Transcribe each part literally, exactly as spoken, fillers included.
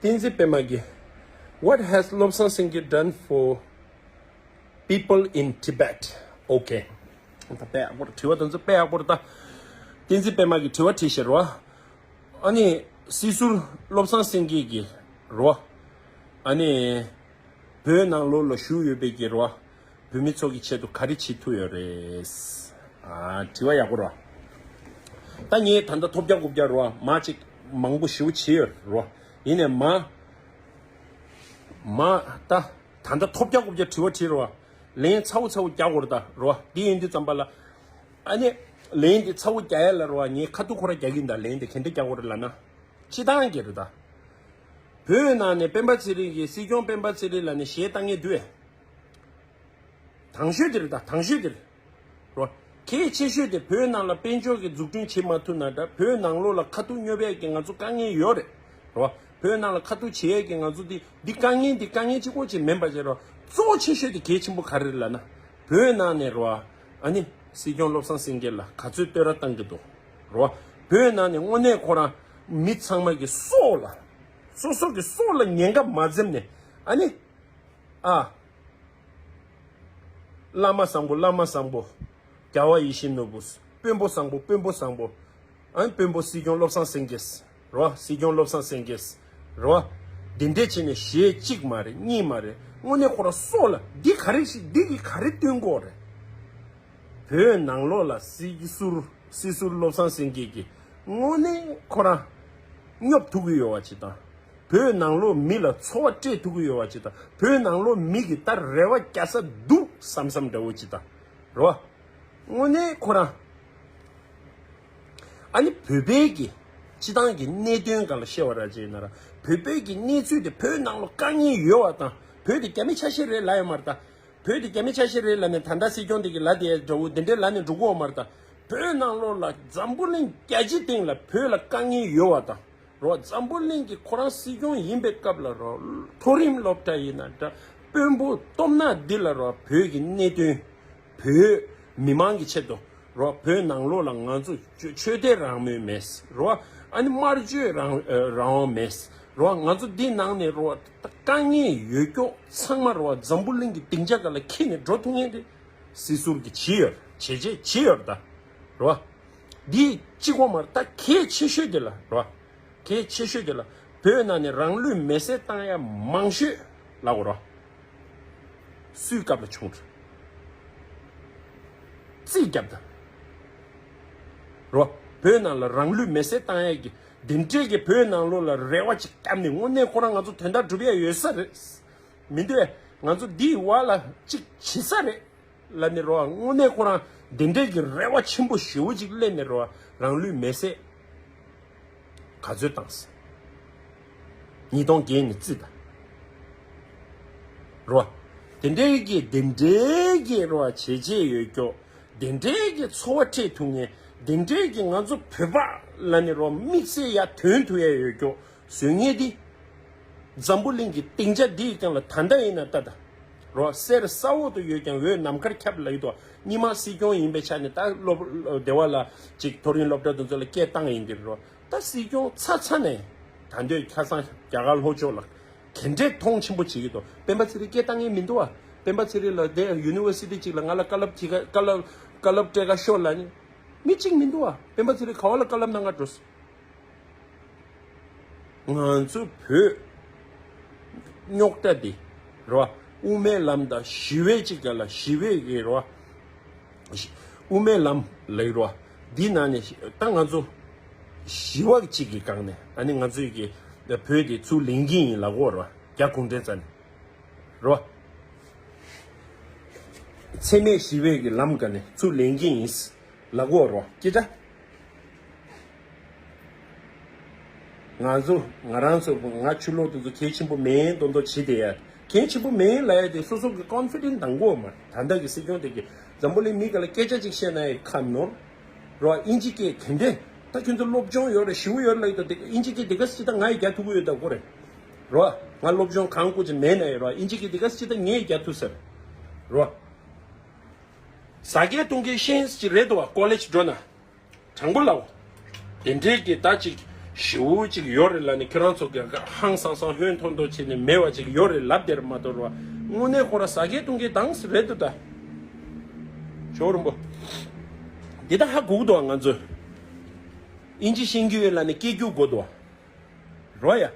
བསྟན་འཛིན་པད་མ་གིས། What has Lobsang Singye done for people in Tibet? Okay. ད་དཔེ་ཡག་པོ་རེད། དྲི་བ་དེ་ཚོ་དཔེ་ཡག་པོ་རེད་ད། བསྟན་འཛིན་པད་མ་གིས་དྲི་བ་དྲིས་ཤག་རོ། ཨ་ནི་སྲིད་ཟུར་བློ་བཟང་སེང་གེ་གིས་རོ། ཨ་ནི་བོད་ནང་ལོགས་ལ་བཞུགས་ཡོད་པའི་གི་རོ། བོད་མི་ཚོ་གི་ཆེད་དུ་ག་རེ་བྱེད་ཐུབ་ཡོད་རེད། ཨ། དྲི་བ་ཡག་པོ་རོ། ད་ངས་ད་ལྟ་ཐོབ་རྒྱག་རྐུབ་རྒྱག་རོ། མ་གཅིག་མང་པོ་ཞེ་པོ་བྱས་ཡོད་རོ། ཡིན་ནའི་མ། མ། ད། ད་ལྟ་ཐོབ་རྒྱག་རྐུབ་རྒྱག་དྲི་བ་དྲིས་རོ། ལན་ཚ་བོ་ཚ་བོ་རྒྱག་དགོས་རེད་ད་རོ། འདི་ཡིན་དུས་ཙམ་པ་ལ། ཨ་ནི། ལན་འདི་ཚ་བོ་རྒྱག་ཡ་ལ་རོ། ངས་ཁ་ཐུག་ཁོ་ར་རྒྱག་གིན་ད། ལན་འདི་ག་འདྲ་རྒྱག་དགོས་རེད་ལབ་ན། སྤྱི་བཏང་གི་རེད་ད། བོད་ནང་ནས་སྤེན་པ་ཚེ་རིང་གིས། སྲིད་སྐྱོང་སྤེན་པ་ཚེ་རིང་ལབ་ནས་གཞས་བཏང་མཁན་འདུག་ག་དང་ཤོས་དེ་རེད་ད། དང་ཤོས་དེ་རེད། རོ། གལ་ཆེ་ཤོས་དེ་བོད་ནང་ལ་དཔལ་འབྱོར་གྱི་འཛུགས་སྐྲུན་བྱེད་མ་ཐུབ་ན་འདྲ། བོད་ནང་ལོགས་ལ་ཁ་ཐུག་སྙོབ་ཡས་ཀྱི་ང་ཚོ་དཀའ་ངལ་ཡོད་རེད། རོ། བོད་ནང་ལ་ཁ་ཐུག་བྱེད་ཡས་ཀྱི་ང་ཚོ་འདི་འདི་དཀའ་ངལ་འདི་དཀའ་ངལ་གཅིག་པོ་ཅིག་མིན་པ་བྱས་རོ། གཙོ་ཆེ་ཤོས་དེ་གལ་ཆེན་པོ་ག་རེ་རེད་ལབ་ན། བོད་ནང་ནས་རོ། ཨ་ནི་སྲིད་སྐྱོང་བློ་བཟང་སེང་གེ་ལ་ག་ཚོད་བསྟོད་ར་བཏང་གི་འདུག་རོ། བོད་ནང་ནས་དངོས་གནས་ཁོ་རང་མི་ཚང་མ་གི་སྲོག་ལ། སོ་སོ་གི་སྲོག་ལ་ཉེན་ཁ་མ་འཛེམས་ནས། ཨ་ནི། ཨ། བླ་མ་བཟང་པོ། བླ་མ་བཟང་པོ། རྒྱལ་བ་ཡིད་བཞིན་ནོར་བུ། དཔོན་པོ་བཟང་པོ། དཔོན་པོ་བཟང་པོ། ཨ་ནི་དཔོན་པོ་སྲིད་སྐྱོང་བློ་བཟང་སེང་གེས། རོ། སྲིད་སྐྱོང་བློ་བཟང་སེང་གེས། རོ། འདི་འདྲས་བྱས་ནས་གཞས་གཅིག་མ་རེད། གཉིས་མ་རེད། དངོས་གནས་ཁོ་རང་སྲོག་ལ་འདི་ག་རེ་ཞིག་འདི་གིས་ག་རེ་སྟོན་གྱི་ཡོད་རེད། བོད་ནང་ལོགས་ལ་སྲིད་ཟུར། སྲིད་ཟུར་བློ་བཟང་སེང་གེ་གིས་དངོས་གནས་ཁོ་རང་སྙོབ་ཐུབ་ཀྱི་ཡོད་པ་ཅིག་དང་། བོད་ནང་ལོགས་མི་ལ་འཚོ་བ་སྤྲད་ཐུབ་ཀྱི་ཡོད་པ་ཅིག་དང་། བོད་ནང་ལོགས་མི་གིས་ད་རེ་བ་རྒྱག་ས་འདུག་བསམ་བསམ་འདྲ་བོ་ཅིག་དང་། རེད་བ། དངོས་གནས་ཁོ་རང་། ཨ་ནི་བོད་པའི་གི་སྤྱི་བཏང་གི་གནད་དོན་སྒང་ལ་བཤད་པ་ར་ཅིག་ཡིན་ན་ར། བོད་པའི་གི་གནས་ཚུལ་དེ། བོད་ནང་ལོགས་དཀའ་ངལ་ཡོད་པ་དང་། བོད་དེ་རྒྱ་མི་ཆ་ཤས་རེད་ལབ་ཡོད་མ་རེད་ད། བོད་དེ་རྒྱ་མི་ཆ་ཤས་རེད་ལབ་ནས་ད་ལྟ་སྲིད་སྐྱོང་དེ་གིས་ལབ་བསྡད་ཡ་འདྲ་བོ་དེ་འདྲས་ལབ་ནས་འགྲོ་གི་ཡོད་མ་རེད་ད། བོད་ནང་ལོགས་ལ་འཛམ་བུ་གླིང་རྒྱལ་སྤྱིའི་སྟེང་ལ་བོད་ལ་དཀའ་ངལ་ཡོད་པ་དང་། རོ། འཛམ་བུ་གླིང་གི་ཁོ་རང་སྲིད་སྐྱོང་ཡིན་པའི་སྐབས་ལ་རོ། མཐོ་རིམ་སློབ་གྲྭ་ཡིན་ན་འདྲ། དཔོན་པོ་སྟོབས་ན་འདི་ལ་རོ། བོད་ཀྱི་གནད་དོན། བོད་མི་མང་གི་ཆེད་དུ་རོ། བོད་ནང་ལོགས་ལ་ང་ཚོ་ཆོས་དད་རང་མོས་མེད་རོ། ཨ་ནི་སྨྲ་བརྗོད་རང་རང་དབང་མེད་རོ། ང་ཚོ་འདི་ནང་ནས་རོ། དཀའ་ངལ་ཡོད་ཀྱོག་ཚང་མ་རོ། འཛམ་བུ་གླིང་གི་སྡིངས་ཆ་སྒང་ལ་འཁྱེར་ནས་འགྲོ་ཐུབ་མཁན་དེ་སྲིད་ཟུར་གྱིས་བྱས་ཡོད། བྱས་རྗེས་བྱས་ཡོད་ད་རོ། འདི་གཅིག་པོ་མ་རེད་ད། གལ་ཆེ་ཤོས་དེ་ལ་རོ། གལ་ཆེ་ཤོས་དེ་ལ། བོད་ནང་ནས་རང་ལུས་མེར་སྲེག་བཏང་ཡ་མང་ཤོས་ལབ་དགོས་རོ། སུའི་སྐབས་ལ་བྱུང་རེད། རྩིས་རྒྱབ་དང་། རོ། བོད་ནང་ལ་རང་ལུས་མེར་སྲེག་བཏང་ཡ་གི་འདི་འདྲས་ཀྱི་བོད་ནང་ལོགས་ལ་རེ་བ་ཅིག་བརྒྱབ་ནས། དངོས་གནས་ཁོ་རང་ང་ཚོ་དོན་དག་སྒྲུབ་ཡ་ཡོད་ས་རེད། མི་འདུག་གས། ང་ཚོ་འདིའི་བར་ལ་ཅིག་བྱེད་ས་རེད་ལབ་ནས་རོ། དངོས་གནས་ཁོ་རང་འདི་འདྲས་ཀྱི་རེ་བ་ཆེན་པོ་ཞེ་པོ་ཅིག་སླེབས་ནས་རོ། རང་ལུས་མེར་སྲེག་ག་ཚོད་བཏང་སོང་། ཉིས་སྟོང་བརྒྱད་ནས་རྩིས་དང་། རོ། དེ་འདྲའི་གི་དེ་འདྲའི་གི་རོ། བྱས་རྗེས་ཡོད་ཀྱོག་དེ་འདྲའི་གི་འཚོ་བ་སྤྲད་ཐུབ་མཁན། དེ་འདྲའི་གི་ང་ཚོ་བོད་པ་ལབ་ནས་རོ། དམིགས་བསལ་ཡར་ཐོན་ཐུབ་ཡ་ཡོད་ཀྱོག་བཟོ་མཁན་དེ། འཛམ་བུ་གླིང་གི་སྡིངས་ཆ་འདིའི་སྟེང་ལ་ད་ལྟ་ཡིན་ན་ལྟ་དང་། རོ། གསེར་ས་འོག་ཏུ་ཡོད་ཀྱང་འོད་ནམ་མཁར་ཁྱབ་ལབ་ཀྱི་འདུག་སྔོན་མ་སྲིད་སྐྱོང་ཡིན་པའི་ཆ་ནས་ད་སློབ་སྡེ་བ་ལ་ཅིག་མཐོ་རིམ་སློབ་གྲྭ་དེ་ཚོ་ལ་སྐད་བཏང་ཡིན་གྱི་རོ། ད་སྲིད་སྐྱོང་ཚ་ཚ་ནས་ད་འདོད་ཁ་སང་རྒྱ་གར་ལྷོ་ཕྱོགས་ལ་ག་འདྲས་མཐོང་ཆེན་པོ་བྱེད་ཀྱི་འདུག་སྤེན་པ་ཚེ་རིང་སྐད་བཏང་མཁན་མི་འདུག་བ། སྤེན་པ་ཚེ་རིང་ལ་དེ་ཡུ་ནི་ཝར་སི་ཊི་ཅིག་ལ་ང་ལ་བཀའ་སློབ་བྱེད་ཀ་བཀའ་སློབ་བཀའ་སློབ་སྤྲད་ཀ་ཤོག་ལབ་ནས་མི་གཅིག་མི་འདུག་བ། སྤེན་པ་ཚེ་རིང་ག་བ་ལ་བཀའ་སློབ་གནང་ག་འགྲོ། ང་ཚོ་བོད་རྙོག་དྲ་འདི་རོ། དབུ་མའི་ལམ་དང་ཞི་བའི་གཅིག་ག་ལ་ཞི་བའི་གི་རོ། དབུ་མའི་ལམ་ལབ་རོ། འདི་ནང་ནས་ད་ང་ཚོ་ཞི་བ་གཅིག་གི་སྒང་ནས། ཨ་ནི་ང་ཚོའི་གི་བོད་དེ་ཚུར་ལེན་གྱི་ཡིན་ལབ་དགོས་རོ། རྒྱ་གུང་ཁྲན་རྩ་ནས་རོ། འཚེ་མེད་ཞི་བའི་གི་ལམ་སྒང་ནས་ཚུར་ལེན་གྱི་ཡིན། ལབ་དགོས་རོ། སྐད་ཆ། ང་ཚོ་ང་རང་ཚོ་ང་ཕྱི་ལོགས་དེ་ཚོ་གལ་ཆེན་པོ་མིན་མདོག་མདོག་བྱེད་བསྡད་ཡ། གལ་ཆེན་པོ་མིན་ལབ་ཡ་དེ་སོ་སོ་གི་ཀོན་ཕི་ཌེན་ཊི་འདང་དགོས་མ་རེད། ད་ལྟ་གི་སྲིད་སྐྱོང་དེ་གིས་འཛམ་བུ་གླིང་མི་སྒང་ལ་སྐད་ཆ་ཅིག་བཤད་ན་ཡང་ཁ་ནོར་རོ། ཨིན་ཇི་སྐད་ག་འདྲས། ད་ཁྱོད་ཚོ་སློབ་སྦྱོང་ཡོད་རེད། ཞེ་པོ་ཡོད་རེད་ལབ་ཀྱི་འདུག་དེ་ཨིན་ཇི་སྐད་དེ་ག་ཅིག་ད་ང་ཡི་རྒྱག་ཐུབ་ཀྱི་ཡོད་ད་གོ་རེད་རོ། ང་སློབ་སྦྱོང་གང་དགོས་ཅིག་མེད་ན་ཡང་རོ། ཨིན་ཇི་སྐད་དེ་ག་ཅིག་ད་ངས་ཡི་རྒྱག་ཐུབ་ས་རེད་རོ། ཟ་མཁན་བཏུང་མཁན་ཤེས་ཅིག་རེད་འདུག་བ། ཀོ་ལེ་ཇི་འགྲོ་ན། དྲང་པོ་ལབ། དེ་འདྲའི་གི་ད་ཅིག་ ཞེ་པོ་ཅིག་ཡོད་རེད་ལབ་ནས་ཁྱོད་རང་ཚོ་གི་ཧང་སང་སང་ཧོན་ཐོར་ཐོར་བྱས་ནས་མེད་པ་ཅིག་ཡོད་རེད་ལབ་བསྡད་རེད་མ་གཏོགས་རོ། དངོས་གནས་ཁོ་ར་ཟ་མཁན་བཏུང་མཁན་དང་རེད་འདུག་ད། ཇོ་བོ་རིན་པོ། འདི་ད་ཧ་གོ་གི་འདུག་ང་ཚོས། ཨིན་ཇི་ཤེས་རྒྱུ་ཡོད་ལབ་ནས་སྐད་རྒྱུག་དགོས་འདུག་རོ་ཡ།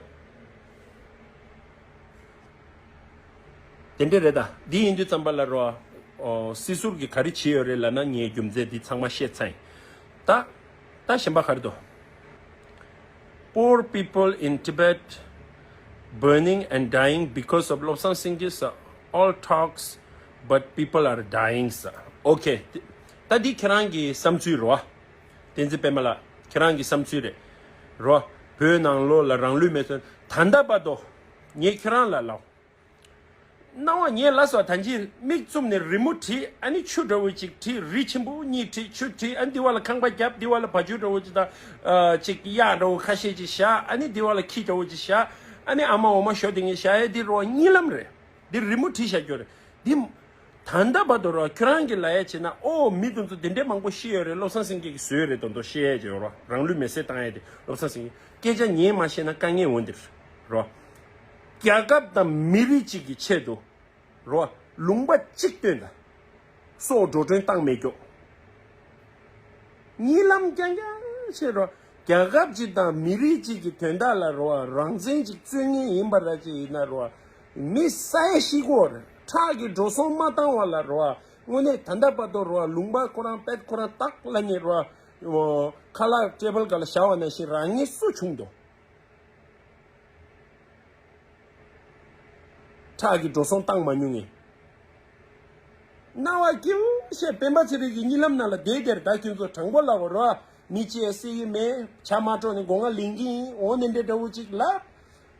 དེ་འདྲ་རེད་ད། འདི་ཡིན་དུས་ཙམ་པ་ལ་རོ། ཨོ། སྲིད་ཟུར་གྱིས་ག་རེ་བྱས་ཡོད་རེད་ལབ་ན་ངས་རྒྱུ་མཚན་འདི་ཚང་མ་བཤད་ཚར་ཡིན། ད། ད་གཞན་པ་ག་རེ་འདུག Poor people in Tibet burning and dying because of Lobsang Singye, uh, all talks, but people are dying, sir. Okay. ད་འདི་ཁྱེད་རང་གི་བསམ་ཚུལ་རོ། བསྟན་འཛིན་པད་མ་ལགས། ཁྱེད་རང་གི་བསམ་ཚུལ་རེད། རོ། བོད་ནང་ལོགས་ལ་རང་ལུས་མེར་སྲེག་ད་ལྟ་བར་དུ། ངས་ཁྱེད་རང་ལ་ལབ། སྣང་བ་ངས་ལབ་སོང་། ད་ཅི་མིག་བཙུམ་ནས་རི་མོ་བྲིས། ཨ་ནི་ཆུ་འདྲ་བོ་ཅིག་བྲིས། རི་ཆེན་པོ་གཉིས་བྲིས། ཆུ་བྲིས། ཨ་ནི་འདི་བ་ལ་ཁང་པ་བརྒྱབ། འདི་བ་ལ་བ་ཕྱུགས་འདྲ་བོ་ཅིག་དང་། ཨ། ཅིག་གཡག་འདྲ་བོ་ཁ་ཤས་ཅིག་བཞག་ཨ་ནི་འདི་བ་ལ་ཁྱི་འདྲ་བོ་ཅིག་བཞག་ཨ་ནི་ཨ་མ་འོ་མ་ཞོ་དེ་ངས་བཞག་ཡས་འདི་རོ་གཉིད་ལམ་རེད། འདི་རི་མོ་བྲིས་བཞག་རྒྱུ་རེད། འདི་ད་ལྟ་བར་དུ་རོ་ཁྱོད་རང་གིས་ལབ་ཡས་བྱས་ན། ཨོ། མི་དེ་ཚོ་དེ་འདྲའི་མང་པོ་ཤི་ཡོད་རེད། བློ་བཟང་སེང་གེ་གིས་བཟོས་རེད་དོ་དོ་བཤད་ཡས་ཅིག་ཡོད་རོ། རང་ལུས་མེར་སྲེག་བཏང་ཡས་དེ་བློ་བཟང་སེང་གེ། སྐད་ཆ་ངས་མ་བཤད་ན་དཀའ་ངལ་འོང་འདིར་རོ། རྒྱལ་ཁབ་དང་མི་རིགས་གཅིག་གི་ཆེད་དུ་རོ། ལུང་པ་གཅིག་བཏོན་དང་། སྲོག་འགྲོ་གྲོན་བཏང་མེད་ཀྱོག་གཉིད་ལམ་རྐྱང་རྐྱང་བྱེད་རོ། རྒྱལ་ཁབ་ཅིག་དང་མི་རིགས་ཅིག་གི་དོན་དག་ལ་རོ། རང་བཙན་ཅིག་རྩོད་མཁན་ཡིན་པ་ར་ཅིག་ཡིན་ན་རོ། མི་ས་ཡ་ཤི་གོ་རེད། ཁྲག་གི་འགྲོ་སོང་མ་བཏང་བ་ལ་རོ། དངོས་གནས་ད་ལྟ་བར་དུ་རོ། ལུང་པ་ཁོ་རང་པད་ཁོ་རང་སྟག་ལ་ཉེ་རོ། ཁ་ལག་ཊེ་བལ་སྒང་ལ་བཞག་པ་ནང་བཞིན་རང་ཉིད་སུ་བྱུང་འདུག་ཁྲག་གི་འགྲོ་སོང་བཏང་མ་མྱོང་ངས། སྣང་བ་སྐྱིད་པོ་བྱས་སྤེན་པ་ཚེ་རིང་གི་གཉིད་ལམ་ནང་ལ་བསྡད་བསྡད་རེད། ད་ཁྱོད་ཚོ་དྲང་པོ་ལབ་དགོས་རོ། མི་གཅིག་ཡང་བསད་ཀྱི་མེད། ཇ་མ་དཀྲོགས་ནས་སྒོ་ང་ལེན་གྱི་ཡིན། འོ་ནི་འདྲ་འདྲ་བོ་ཅིག་ལ།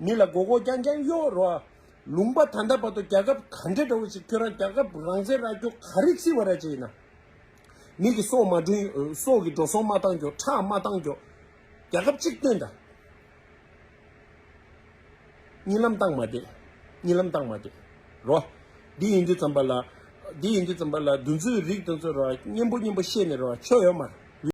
མི་ལ་མགོ་སྐོར་རྐྱང་རྐྱང་གཡོག་རོ། ལུང་པ་ད་ལྟ་བར་དུ་རྒྱལ་ཁབ་ག་འདྲ་འདྲ་བོ་ཅིག་ཁྱོད་རང་རྒྱལ་ཁབ་རང་བཙན་རག་རྒྱུ་ག་རེ་བརྩི་བ་ར་ཅིག་ཡིན་ན། མི་གི་སྲོག་མ་འདྲུ། སྲོག་གི་འགྲོ་སོང་མ་བཏང་རྒྱུ། ཁྲག་མ་བཏང་རྒྱུ། རྒྱལ་ཁབ་གཅིག་བཏོན་དང་། གཉིད་ལམ་བཏང་མ་བསྡད། གཉིད་ལམ་བཏང་མ་བསྡད། རོ། འདི་ཡིན་དུས་ཙམ་པ་ལ། འདི་ཡིན་དུས་ཙམ་པ་ལ་འདི་ཚོའི་རིགས་དེ་ཚོ་རོ། སྙན་པོ་སྙན་པོ་བཤད་ནས་རོ་ཆོ་ཡོད་མ་རེད།